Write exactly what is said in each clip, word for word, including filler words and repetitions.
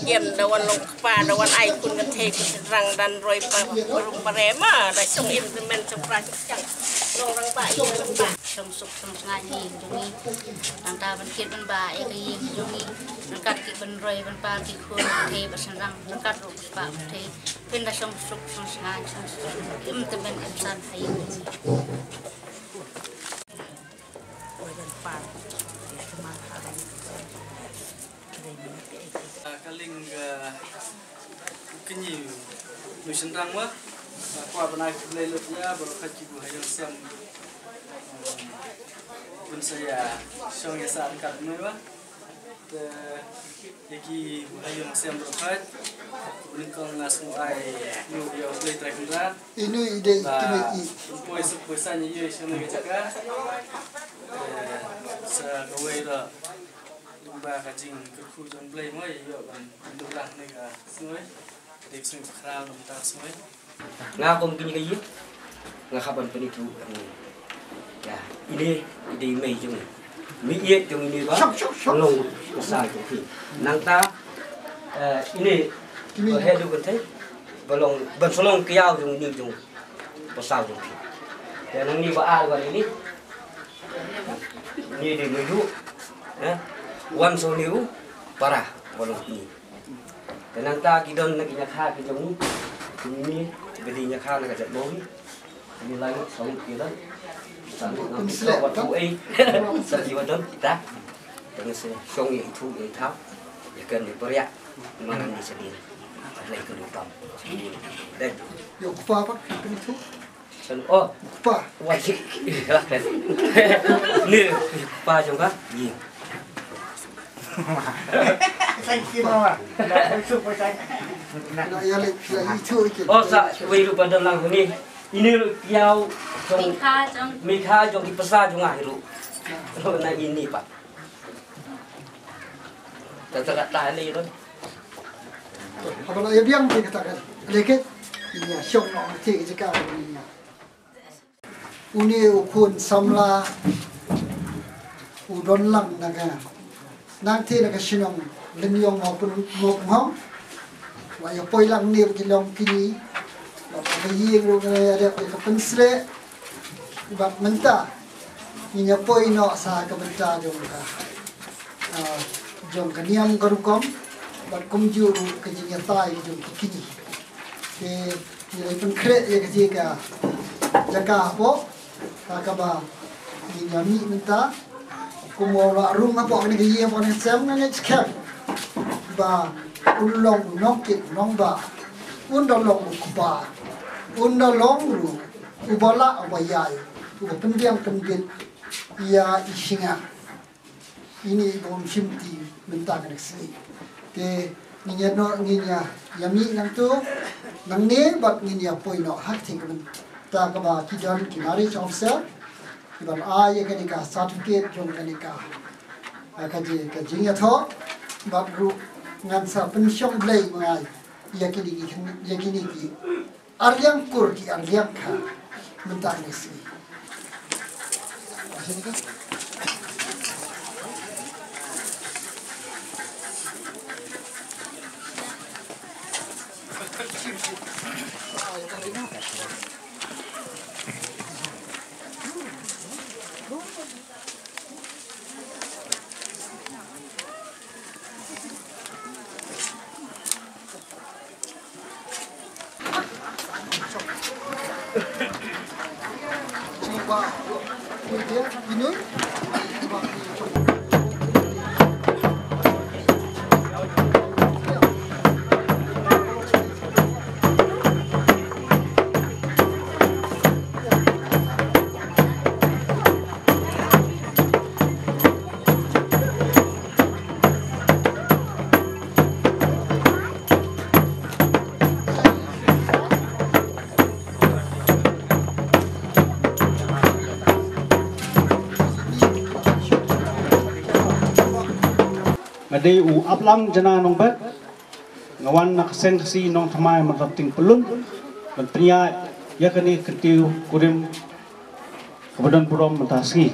Ïa da wan long kpa da wan ai khun kynthei khun shynrang da roi pa rum pa re ma da shong im tymmen shong pra shong shang. Long rang ba ïa long ba. Shong suk shong sngaiñ hi jong ngi. Nangta ban kit ban ba ïa ka ïing jong ngi. Ryngkat ki ban roi ban par ki khun kynthei ba shynrang ryngkat ruh ki kpa kynthei. Phin da shong suk shong sngaiñ shong suk im tymmen im san ha ïing jong ngi. Ka lieng ka u kñi u shynrang wa. Ka kwah ban ai khublei lut ïa baroh khat ki buhaiong sem. Bun sa ïa shong ïa sa ryngkat noi wa. Te ïa ki buhaiong sem baroh khat. Bun kong nga sngew ai ïa u Blei Trai Kynrad. Inu i dei i kñi i. Poi suk poi sa ni ïa shong ka jaka. Te sa kawei la. Lyngba ka jingkyrkhu jong Blei mo ïa ïoh ban duh lang ne ka sngi. Dei ka sngi Bakhraw na mynta ka sngi. Nga kum kñi ka ïing nga hap ban pynithuh ïa ine i dei i mei jong i. Mei ïeit jong ine ba long ka sa jong phi. Nangta ine ba heh duh kynthei ba long ban sa long ka ïaw jong ine jong ba sa jong phi. Te nangne ba ar ba ine Ni dei mei duh. Eh? Wan soni u para ba long kñi. Te nangta ki don na ki ñiakha ki jong ngi. Ki ni ba dei ñiakha na ka jaitbynriew. Ni lai ngut saw ngut ki don. Sa ngut nang ki saw wat tu ei. Sa ki wa don kita. Te ngi sa shong ïa ithuh ïa ithaw. Ïa kane pariah. Mana ni sa dei. Lai ka rukom. Dei. Ïa u kpa pat kan ithuh. Kan, oh, kpa. Wajib. Ni kpa jong ka. Ni. Na ïa le ïa itu ke. Oh, sa wei ruh ba don lang ni. Ini ruh ïa u jong. Mikha jong. Mikha jong ki pasa jong nga hi ruh. Ruh na ini pat. Ta ta ta ni ruh. Haba la ïa biang te kata ka leket. Ïa shong noh te ka jaka ïa. Une u khun samla u don lang na ka nang te na ka shnong Lyngïong Mawpynhong. Wa ïa poi lang ne ki long kini. Wa ka ïing ruh ka ïa dep ïa ka pynsreh. Bad mynta ngin ïa poi noh sa ka bynta jong ka, ah, jong ka niam ka rukom bad kumjuh ruh ka jingïatai jong ki kñi. Te ngi la pynkhreh ïa ka jaka, jaka hapoh ka kaba ngin ïa mih mynta. Kum u la rung hapoh kane ka ïing hapoh kane ka sem, nga ngeit skhem ba un long u nongkit nongbah, un da long u kpa, un da long ruh uba lah uba ïai, uba pynbiang pynbit ïa i shnong. Ini i bym shim ti mynta ka next week. Te ngin ïa noh, ngin ïa, ïa mih nangtu nangne bad ngin ïa poi noh ha ka thing ka mynta kaba ki don ki marriage officer kiban ai ïa kane ka certificate jong kane ka, ah, ka ji, ka jingïathoh bad ruh ngan sa pynshong blei ma nga ïa kine ki, ïa kine ki arliang kur ki arliang kha mynta ka sngi. Nga dei u Aplang Jana Nongbet, nga wan na ka Seng Khasi Nongthymmai Mawryngkneng Pyllun, ban pynïaid ïa kane ka kyntiew kurim kaba don burom mynta ka sngi.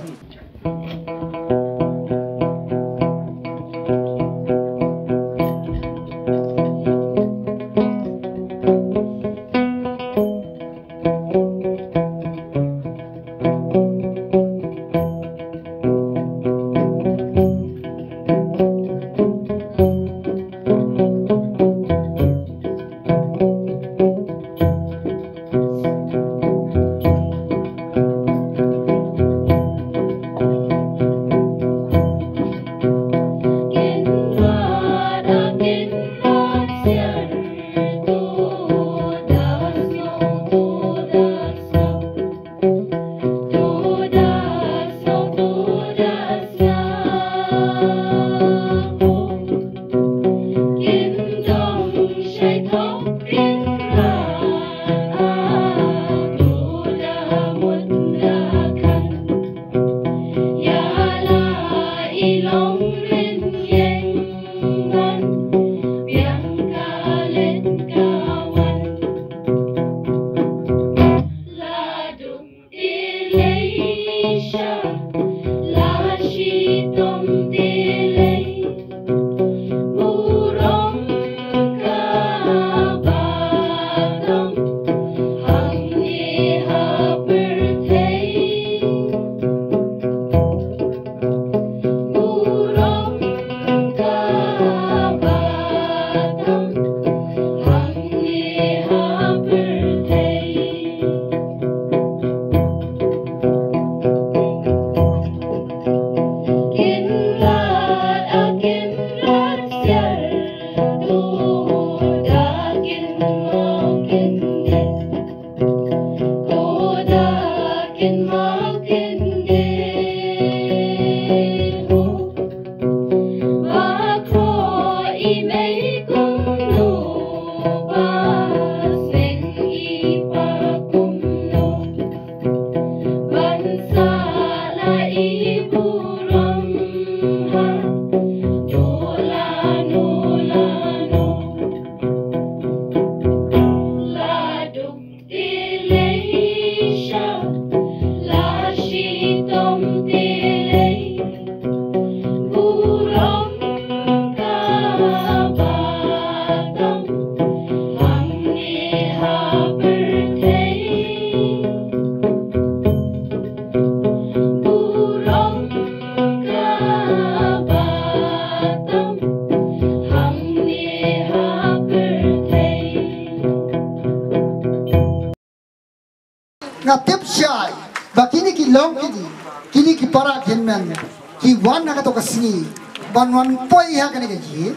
Nga tip shai ba kine ki long kine, kine ki para ki hynmen ki wan ha kato ka sngi ban wan poi ha kane ka ïing.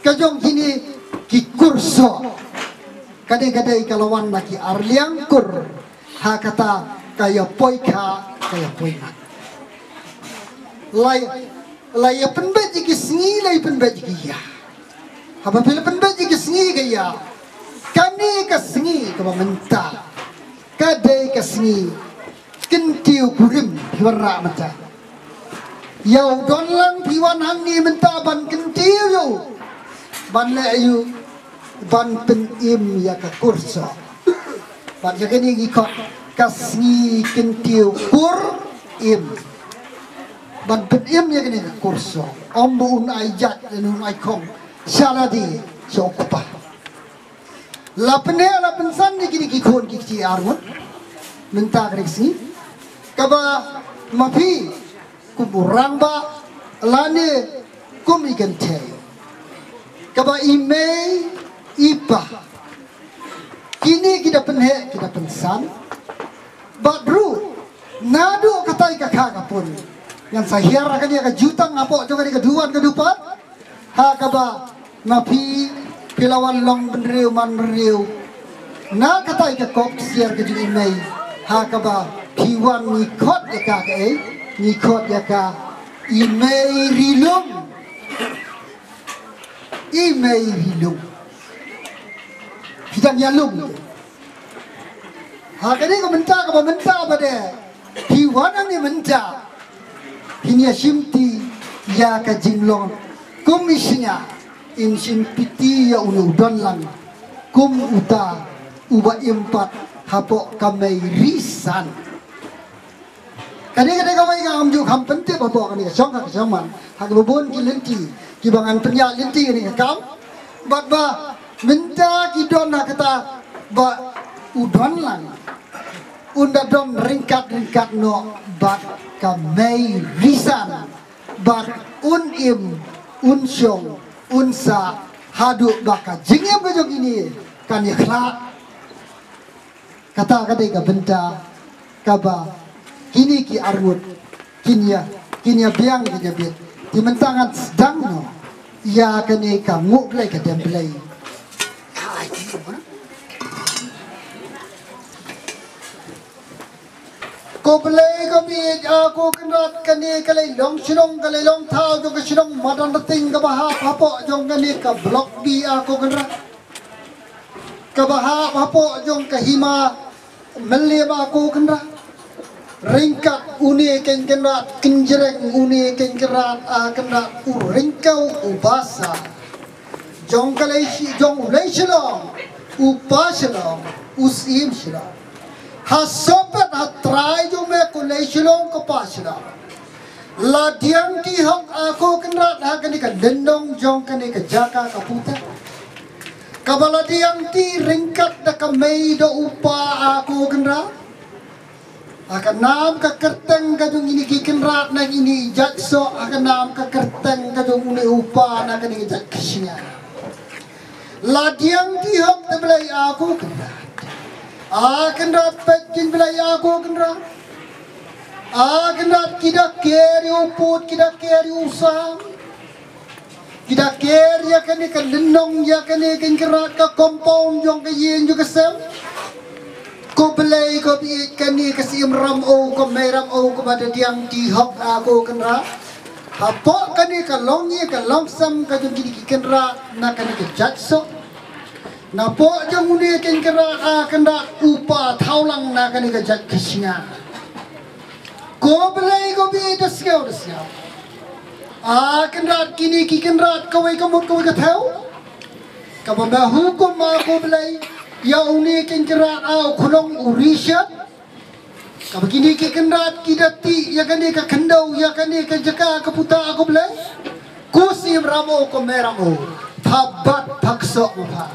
Ka jong kine ki kur soh, ka dei, ka dei ka la wan na ki arliang kur. Ha kata ka ïa poi kha, ka ïa poi mat. La ïa, la ïa pynbeit ïa ki sngi, la ïa pynbeit ïa ki ïa. Haba phi la pynbeit ïa ki sngi ka ïa, kane ka sngi kaba mynta ka dei ka sngi kyntiew kurim, phi wanrah mynta. Ïa u don lang phi wan hangne mynta ban kyntiew ïa u, ban leh ïa u, ban pynim ïa ka kur soh. Bad ïa kane ngi khot ka sngi kyntiew kurim, ban pynim ïa kane ka kur soh. Ym ba un ai jait lane un ai khong sha lade, sha u kpa. La pyneh la pynsan ïa kine ki khun ki kti arngut mynta ka sngi, kaba ma phi kum u rangbah lane kum i kynthei, kaba i mei i pa, kine ki da pynheh ki da pynsan. Bad ruh naduh katai ka kha ka pun, ngan sa hiar ha kane ka jutang hapoh jong kane ka duwan ka dupat, ha kaba ma phi, phi la wan long bynriew manriew na katai ka kop ksiar ka jong i mei, ha kaba phi wan ngi khot ïa ka kaei, ngi khot ïa ka i mei ri lum. I mei ri lum. Phi dang ïa lum. Ha kane ka mynta, kaba mynta ba dei phi wan hangne mynta, phin ïa shimti ïa ka jinglong kum i shñiuh, in shim piti ïa une u don lang kum uta uba im pat hapoh ka mei ri san. Kane ka dei kawei ka kam ju kham pyntip hapoh kane ka shong ka shong man ha kaba bun ki lynti kiba ngan pynïaid lynti kane ka kam. Bad ba mynta ki don ha kata ba u don lang un da don ryngkat ryngkat noh bad ka mei ri san, bad un im, un shong, un sah haduh ba ka jingim ka jong kine kan ïa khlad. Kata ka dei ka bynta kaba kine ki arngut kin ïa, kin ïa biang, kin ïa bit. Te mynta ngan sdang noh ïa kane ka nguh Blei ka dem Blei. Ko Blei ko bit, a ko Kynrad, kane ka lei long shnong, ka lei long thaw jong ka shnong Madanrting kaba hap hapoh jong kane ka Block B, a ko Kynrad. Kaba hap hapoh jong ka hima Mylliem, a ko Kynrad. Ryngkat une keiñ Kynrad, kynjreng une keiñ Kynrad, a Kynrad, u ryngkew u basa jong ka lei shi-, jong u lei Shillong, u pa Shillong, u Syiem Shillong. Ha sohpet ha trai jong me ko lei Shillong, ko pa Shillong. La diang ti hok, a ko Kynrad, ha kane ka lynnong jong kane ka jaka ka puta. Kaba la diang ti ryngkat da ka mei da u pa, a ko Kynrad. Ha ka nam ka kyrteng ka jong ine ki Kynrad na ine i jait soh, ha ka nam ka kyrteng ka jong une u pa na kane ka jait Kshaw. La diang ti hok te Blei, a ko Kynrad. A Kynrad, peit kin Blei, a ko Kynrad. A Kynrad, ki da ker ïa u pud, ki da ker ïa u sam. Ki da ker ïa kane ka lynnong, ïa kane keiñ Kynrad, ka compound jong ka ïing jong ka sem. Ko Blei ko bit, kane ka Syiem Ramew, ka Mei Ramew, kaba da diang ti hok, a ko Kynrad. Hapoh kane ka longïing ka longsem ka jong kine ki Kynrad na kane ka jait soh. Napoh jong une keiñ Kynrad, a Kynrad, u pa thaw lang na kane ka jait Kshaw. Ko Blei ko bit, da sngew, da sngew. A Kynrad, kine ki Kynrad kawei ka mut kawei ka thew. Kaba me hukum, a ko Blei, ïa une keiñ Kynrad, a u khnong u Richard. Kaba kine ki Kynrad ki da tih ïa kane ka khyndew, ïa kane ka jaka ka puta, a ko Blei. Ko Syiem Ramew, ko Mei Ramew, pha bat pha ksoh ma pha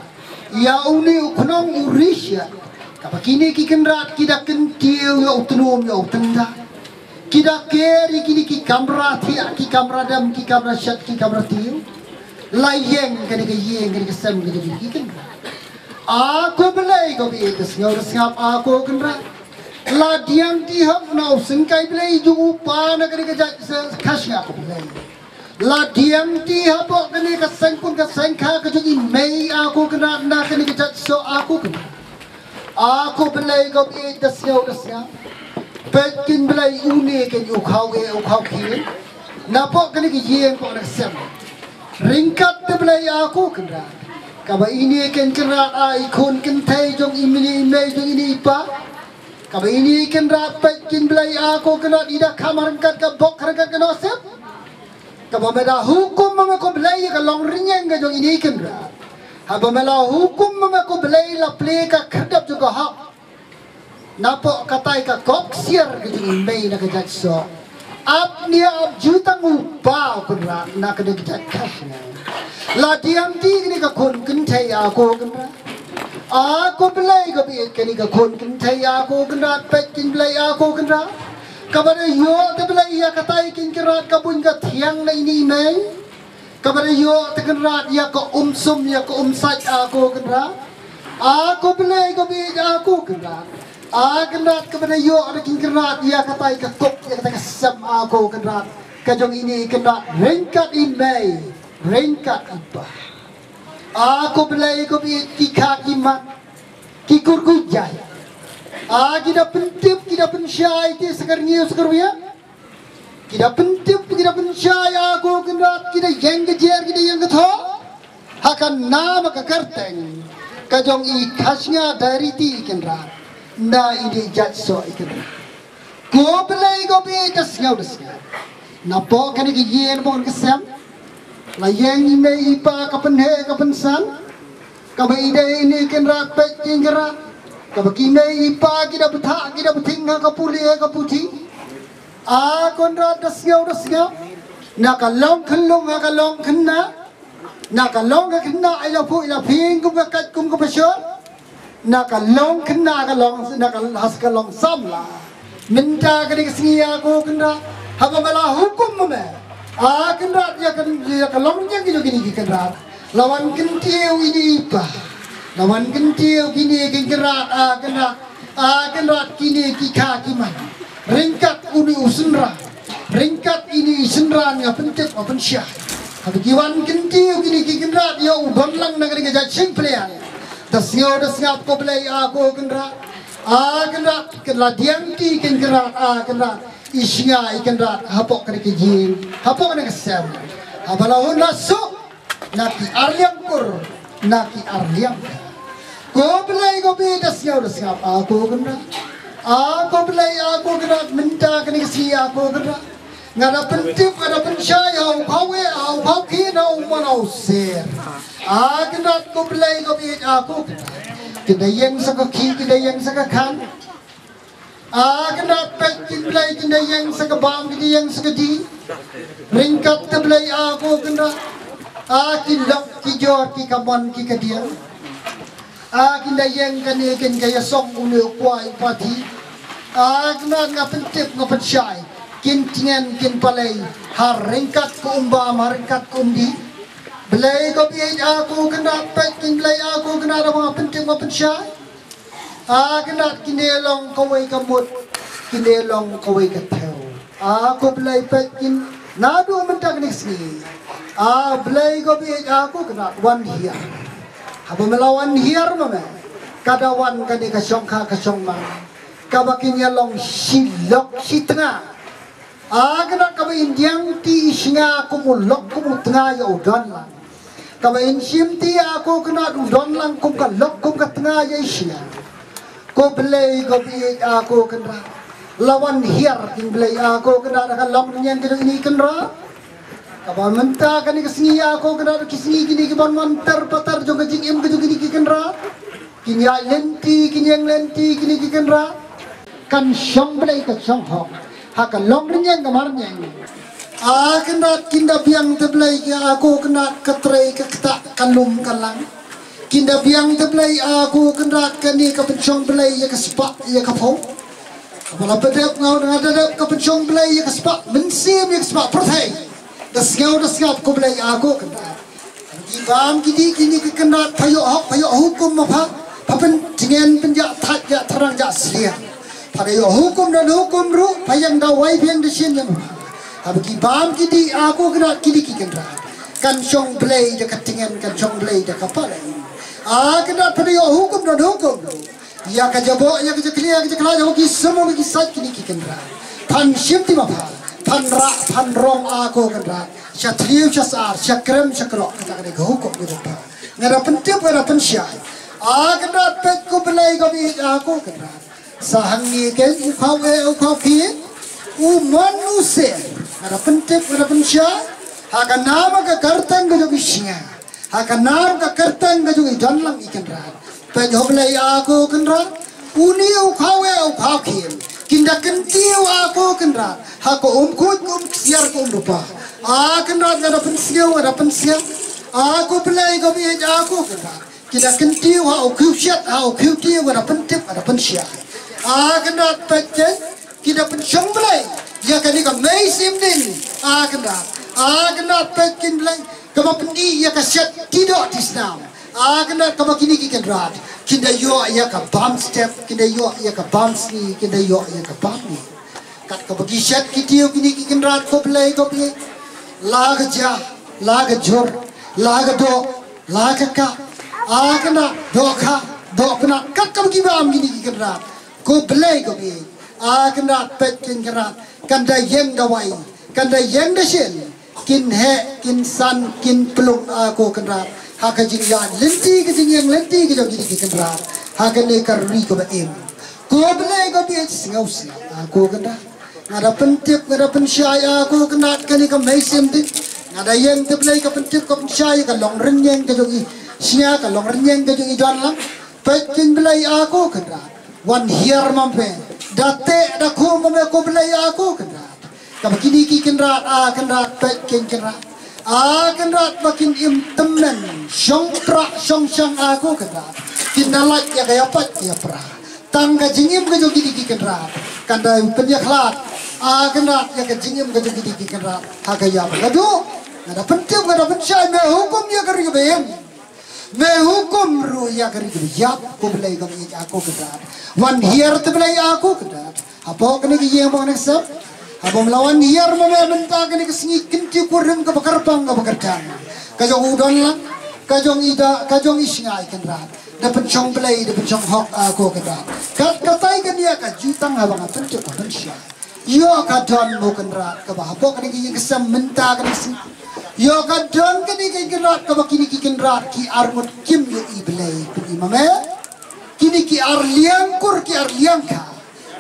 ïa une u khnong u Richard. Kaba kine ki Kynrad ki da kyntiew ïa u tnum ïa u tynda. Ki da ker ïa kine ki kamra thiah, ki kamra dem, ki kamra shet, ki kamra tiew. La ïeng kane ka ïing, kane ka sem, kane ka ïing, kane ka A ko Blei ko baieit, da sngew da sngap a ko Kynrad. La diang ti hok na u syngkai Blei jong u pa na kane ka jait se khash nga ko Blei. La diang ti hapoh kane ka sengkun ka sengkha ka jong i mei a ko Kynrad na kane ka jait soh a ko Kynrad. A ko Blei ko baieit, da sngew da sngap. Peit kin Blei une kin u khaw e u khaw khie. Napoh kane ka ïing poh na ka sem. Ryngkat te Blei a ko Kynrad. Kaba ine kin Kynrad a i khun kynthei jong i mei i mei jong ine i pa. Kaba ine i Kynrad peit kin Blei a ko Kynrad i da kham ryngkat ka bok ryngkat ka nusip. Kaba me da hukum ma me ko Blei ïa ka long rynïeng ka jong ine i Kynrad. Haba me la hukum ma me ko Blei la plie ka khyrdep jong ka hok. Napoh katai ka kop ksiar ka jong i mei na ka jait soh. Ap nia ap jutang u pa u Kynrad na ka dei ka jait khash nga. La diang ti kane ka khun kynthei a ko Kynrad. A ko Blei ko baieit, kane ka khun kynthei a ko Kynrad, peit kin Blei a ko Kynrad. Kaba da ïoh te Blei ïa katai kin Kynrad ka buiñ ka thiang na ine i mei. Kaba da ïoh te Kynrad ïa ka um sum ïa ka um sait a ko Kynrad. A ko Blei ko baieit a ko Kynrad. A Kynrad kaba da ïoh te kin Kynrad ïa katai ka kop ïa katai ka sem a ko Kynrad. Ka jong ine i Kynrad ryngkat i mei ryngkat i pa. A ko Blei ko baieit, ki kha ki mat ki kur ki jai. A ki da pyntip ki da pynshai te sa ka rngiew sa ka rwiang. Ki da pyntip ki da pynshai a ko Kynrad, ki da ïeng ka jer ki da ïeng ka thoh. Ha ka nam ka kyrteng ka jong i khash nga da riti i Kynrad. Na ine i jait soh i Kynrad. Ko Blei ko baieit, da sngew da sngap. Napoh kane ka ïing napoh kane ka sem. La ïeng i mei i pa ka pynheh ka pynsan. Kaba i dei ine i Kynrad peit kin Kynrad. Kaba ki mei i pa ki da bthah ki da bthing ha ka pule ha ka puthi. A Kynrad, da sngew da sngap. Na ka long khyllung ha ka long khynnah. Na ka long ka khynnah ai la phuh ai la phieng kum ka kait kum ka pashor. Na ka long khynnah ka long na ka has ka long samla. Mynta ka dei ka sngi a ko Kynrad. Haba me la hukum ma me. A Kynrad ïa ka ïa ka long ïa ki jong kine ki Kynrad. La wan kyntiew ine i pa. La wan kyntiew kine ki Kynrad a Kynrad. A Kynrad kine ki kha ki man. Ryngkat une u synran. Ryngkat ine i synran nga pyntip nga pynshai. Haba ki wan kyntiew kine ki Kynrad ïa u don lang na kane ka jait shynpliang. Da sngew da sngap ko Blei a ko Kynrad. A Kynrad kin la diang ti kin Kynrad a Kynrad. I shnga i Kynrad hapoh kane ka ïing hapoh kane ka sem. Haba la hun la suk. Na ki arliang kur na ki arliang. Ko Blei ko baieit, da sngew da sngap a ko Kynrad. A ko Blei a ko Kynrad, mynta kane ka sngi a ko Kynrad. Nga da pyntip nga da pynshai ha u khaw e ha u khaw khie na u mon u ser. A Kynrad ko Blei ko baieit a ko Kynrad. Ki da ïeng sa ka khie ki da ïeng sa ka khan. A Kynrad peit kin Blei kin da ïeng sa ka bam kin da ïeng sa ka dih. Ryngkat te Blei a ko Kynrad. A ki lok ki jor ki kamon ki kadiang. A kin da ïeng kane kin ka ïasong une u kwai u pathi. A Kynrad nga pyntip nga pynshai. Kin tngen kin palei. Ha ryngkat ka umbam ha ryngkat ka umdih. Blei ko baieit a ko Kynrad peit kin Blei a ko Kynrad nga pyntip nga pynshai. A Kynrad kine long kawei ka mut kine long kawei ka thew. A ko Blei peit kin naduh mynta kine sngi. A Blei ko baieit a ko Kynrad wan hiar. Haba me la wan hiar ma me ka da wan kane ka shongkha ka shongman. Kaba kin ïa long shi lok shi tnga. A Kynrad kaba in diang ti i shnga kum u lok kum u tnga ïa u don lang. Kaba in shim ti a ko Kynrad u don lang kum ka lok kum ka tnga ïa i shnga. Ko Blei ko baieit a ko Kynrad. La wan hiar kin Blei a ko Kynrad ka long nyen ka jong ini Kynrad. Kaba mynta kane ka sngi a ko Kynrad ki sngi kine ki ban wan ter pater jong ka jingim ka jong kine ki Kynrad. Kin ïa lynti kin ïeng lynti kine ki Kynrad. Kan shong Blei kan shong hok ha ka long rynïeng ka mar rynïeng. A Kynrad kin da biang te Blei ki a ko Kynrad ka trei ka ktah ka lum ka lang. Kin da biang te Blei a ko Kynrad kane ka pynshong Blei ïa ka spah ïa ka phew. Kaba la pynshong Blei ïa ka spah mynsiem ïa ka spah pyrthei. Da sngew da sngap ko Blei a ko Kynrad. Ki bam ki dih kine ki kynrad, pha ïoh hok, pha ïoh hukum ma pha, pha pyntngen pynjah thait jah thrang jah sliang. Pha da ïoh hukum don hukum ruh, pha ïeng da wai biang da shin ïa ma pha. Haba ki bam ki dih, a ko kynrad, kine ki kynrad, kan shong blei da ka tngen, kan shong blei da ka pale. A kynrad, pha da ïoh hukum don hukum ruh. Ïa ka jaboh, ïa ka jakhlia, ïa ka jakhlad, ïa ki sumar, ïa ki sait, kine ki kynrad, phan shim ti ma pha, phan rah, phan rong, a ko kynrad, sha thliew sha sar, sha krem sha krok, kata ka dei ka hukum jong pha. Nga da pyntip, nga da pynshai. A kynrad, peit ko Blei ko baieit, a ko kynrad. Sa hangne kein u khaw eh, u khaw khie, u mon u seh. Nga da pyntip, nga da pynshai. Ha ka nam ka kyrteng ka jong i sngi, ha ka nam ka kyrteng ka jong i don lang, i kynrad. Peit ho Blei, a ko kynrad. Une u khaw eh, u khaw khie, kin da kyntiew, a ko kynrad, ha ka um khuid, ka um ksiar, ka um rupa. A kynrad, nga da pynsngew, nga da pynsngew. A ko Blei ko baieit, a ko kynrad. Ki da kyntiew ha u khiew shet, ha u khiew tiew, nga da pyntip, nga da pynshai. A kynrad, peit kein, ki da pynshong blei ïa kane ka mei sim ding. A kynrad, a kynrad, peit kein Blei, kaba pyni ïa ka shet ti doh ti snam. A kynrad, kaba kine ki kynrad kin da ïoh ïa ka bam step, kin da ïoh ïa ka bam sngi, kin da ïoh ïa ka bam miet. Kat kaba ki shet ki tiew kine ki kynrad, ko Blei ko baieit, la ka ja, la ka jur, la ka doh, la ka kap, a kynrad, dohkha, dohpnat, kat kaba ki bam kine ki kynrad, ko Blei ko baieit. A kynrad, peit kein kynrad, kan da ïeng da wai, kan da ïeng da shin, kin heh, kin san, kin plung, a ko kynrad, ha ka jingïaid lynti, ka jingïeng lynti ka jong kine ki kynrad, ha kane ka ri kaba im. Ko Blei ko baieit, sngewsih, a ko kynrad. Nga da pyntip, nga da pynshai, a ko kynrad, kane ka mei sim ding. Nga da ïeng te Blei, ka pyntip, ka pynshai, ka long rynïeng ka jong i sngi, ka long rynïeng ka jong i don lang. Peit kein Blei, a ko kynrad, wan hiar ma me. Da teh da khum ma me, ko Blei, a ko kynrad. Kaba kine ki kynrad, a kynrad, peit kein kynrad, a kynrad, ba kin im tymmen, shong prah shong shang, a ko kynrad, kin da lait ïa ka ïapait ïapra. Tang ka jingim ka jong kine ki kynrad kan da pynïakhlad, a kynrad, ïa ka jingim ka jong kine ki kynrad ha ka ïap ka duh. Nga da pyntip, nga da pynshai, me hukum ïa ka ri kaba im. Me hukum ruh ïa ka ri kaba ïap, ko Blei ko baieit, a ko kynrad. Wan hiar te Blei, a ko kynrad. Hapoh kane ka ïing, hapoh kane ka sem, haba ym la wan hiar ma me mynta kane ka sngi, kyntiew kurim kaba kyrpang kaba kyrdan ka jong u don lang, ka jong i da, ka jong i sngi, kynrad. Da pynshong blei, da pynshong hok, a ko kynrad. Kat katai kane ka jutang haba nga pyntip, ka pynshai. Ïoh ka don mo kynrad kaba hapoh kane ka ïing ka sem mynta kane ka sngi. Ïoh ka don kane ka kynrad kaba kine ki kynrad ki arngut kim ïohi Blei, pyn-i ma me. Kine ki arliang kur, ki arliang kha,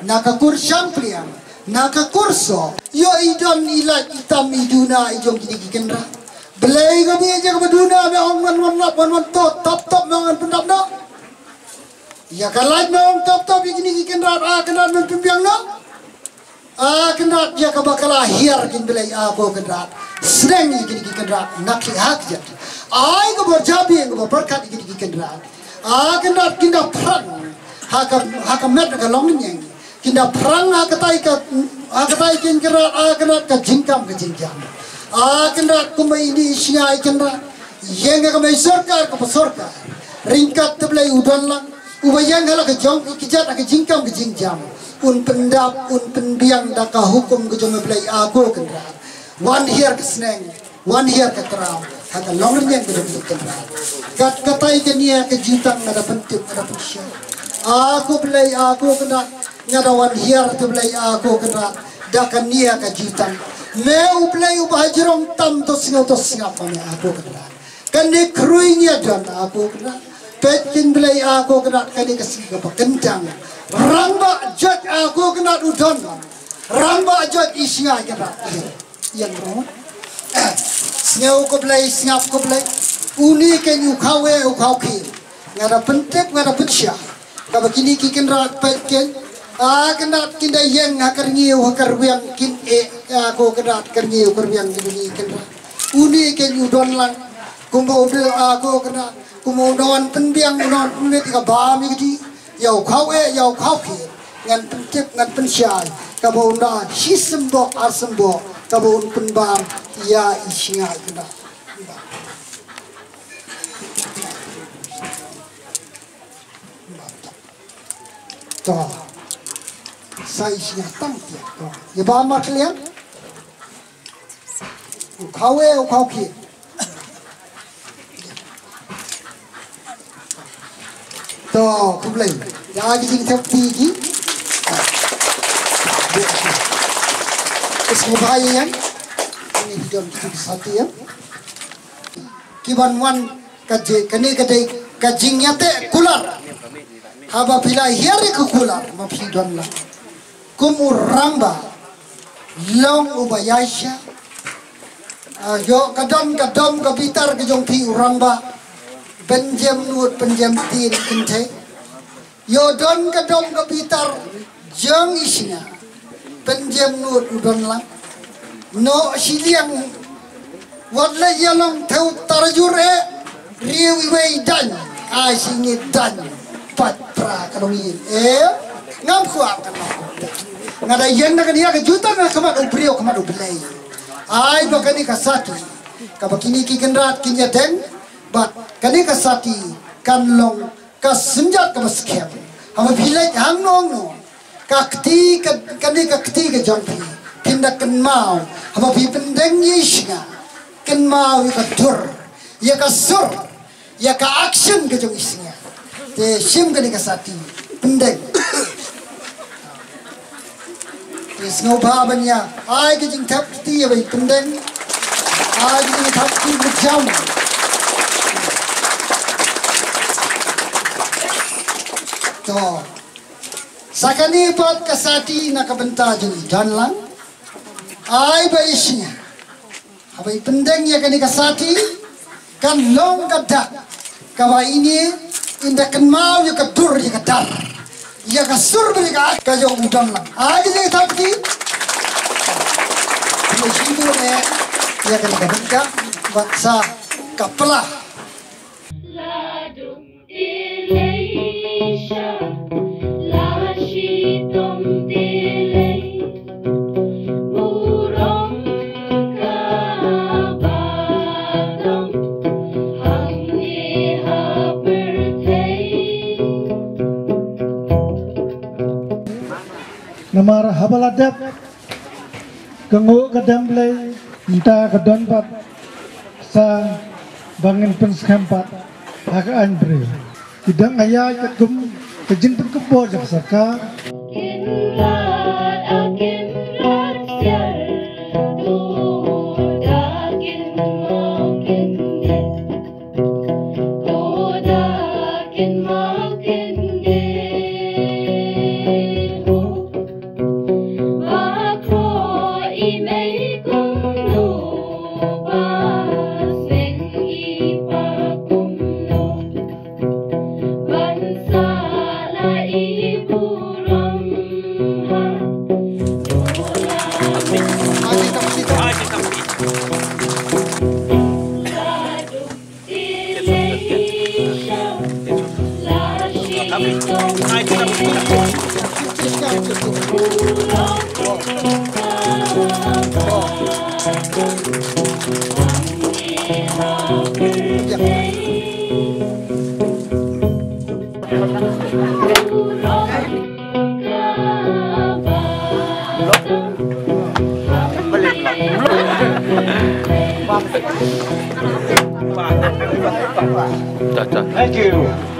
na ka kur shangpliang, na ka kur soh. Ïoh i don i lait, i tam, i duna i jong kine ki kynrad. Blei ko baieit, ïa kaba duna me ong wan wan lap, wan wan tot, tap tap me ong wan pyndap noh. Ïa ka lait me ong tap tap ïa kine ki kynrad, a kynrad, men pynbiang noh. A kynrad, ïa kaba ka la hiar kein Blei, a ko kynrad. Sneng ïa kine ki kynrad na khlieh ha kjat. Ai kaba jabieng, kaba pyrkhat ïa kine ki kynrad. A kynrad, kin da phrang ha ka, ha ka met ka longñiang. Kin da phrang ha katai ka, ha katai kein kynrad, a kynrad, ka jingkam ka jingjam. A kynrad, kumba ine i sngi, kynrad, ïeng ïa ka mei sorkar, kaba sorkar, ryngkat te Blei u don lang, uba ïeng ha la ka jong i kjat ha ka jingkam ka jingjam. Un pyndap, un pynbiang da ka hukum ka jong me Blei, a ko kynrad. Wan hiar ka sneng, wan hiar ka kraw ha ka longrynïeng ka jong me kynrad. Kat katai kane ka jutang nga da pyntip, nga da pynshai. A ko Blei, a ko kynrad, nga da wan hiar te Blei, a ko kynrad, da kane ka jutang. Me u Blei uba hajrong tam to sngap to sngap ma me, a ko kynrad. Kane khrui ngi ïa don, a ko kynrad. Peit kein Blei, a ko kynrad, kane ka sngi kaba kyntang. Rangbah jot, a ko kynrad, u don. Rangbah jot i sngi, kynrad. Ïa, ïa, ro. Sngew ko Blei, sngap ko Blei. Une kein u khaw eh, u khaw khie. Nga da pyntip, nga da pynshai. Kaba kine ki kynrad, peit kein. A kynrad, kin da ïeng ha ka rngiew, ha ka rwiang, kin eh, a ko kynrad, ka rngiew ka rwiang kine ki kynrad. Une kein u don lang. Kumba u don, a ko kynrad, kumba u don pynbiang, u don pynbiang ïa ka bam ïa ka dih. Ïa u khaw eh, ïa u khaw khie. Ngan pyntip, ngan pynshai. Kaba un da shi symboh, ar symboh, kaba un pynbam ïa i sngi kynrad. To. Sa i sngewtang ïa. To. Ïa ba ma kliang. U khawe, u khaw ki. To, khublei. Ïa ki jingthep kti ki. Is ki ba ïa. Ini ki don ki sati ïa. Ki ban wan ka je, kane ka dei ka jingïateh kular. Haba phi la hiar ïa ka kular ma phi don lang. Kum u rangbah long uba ïaisha. Ah, ïoh ka don ka dom ka bitar ka jong phi u rangbah. Pynjem nud pynjem tin kynthei. Ïoh don ka dom ka bitar jong i shnga. Pynjem nud u don lang. Noh shiliang. Wat la ïa long thew tarajur eh. Riew iwei dang. Ai shi ngi dang. Pat pra ka dong ïing. Eh. Ngam kwah ka long. Nga da ïeng na kane ka jutang na khmat u briew khmat u Blei. Ai ba kane ka sati. Kaba kine ki kynrad kin ïa deng. Bad kane ka sati kan long ka synjat kaba skhem. Haba phi leit hangno hangno. Ka kti ka, kane ka kti ka jong phi. Phin da kynmaw. Haba phi pyndeng ïa i shnga. Kynmaw ïa ka dur. Ïa ka sur. Ïa ka action ka jong i shnga. Te shim kane ka sati. Pyndeng. Te sngewbha ban ïa. Ai ka jingthep kti ïa ba i pyndeng. Ai ka jingthep kti ba jam. To. Sa kane pat ka sati na ka bynta jong i don lang. Ai ba i shnga. Haba i pyndeng ïa kane ka sati. Kan long ka dak. Kaba ine in da kynmaw ïa ka dur ïa ka dar. Ïa ka sur bad ïa ka jong u don lang. Ai ka jingthep kti. Ïa shi tu ne. Ïa kane ka bynta. Bad sa ka pla. Dei lei sha la shitom dei lei burom kaba don hangne ha pyrthei. Namar haba la dep ka nguh ka dem Blei, mynta ka don pat sa ba ngin pynskhem pat ha ka aiñ briew. Ki dang ïa katkum ka jingpynkupbor jong ka sorkar. Thank you.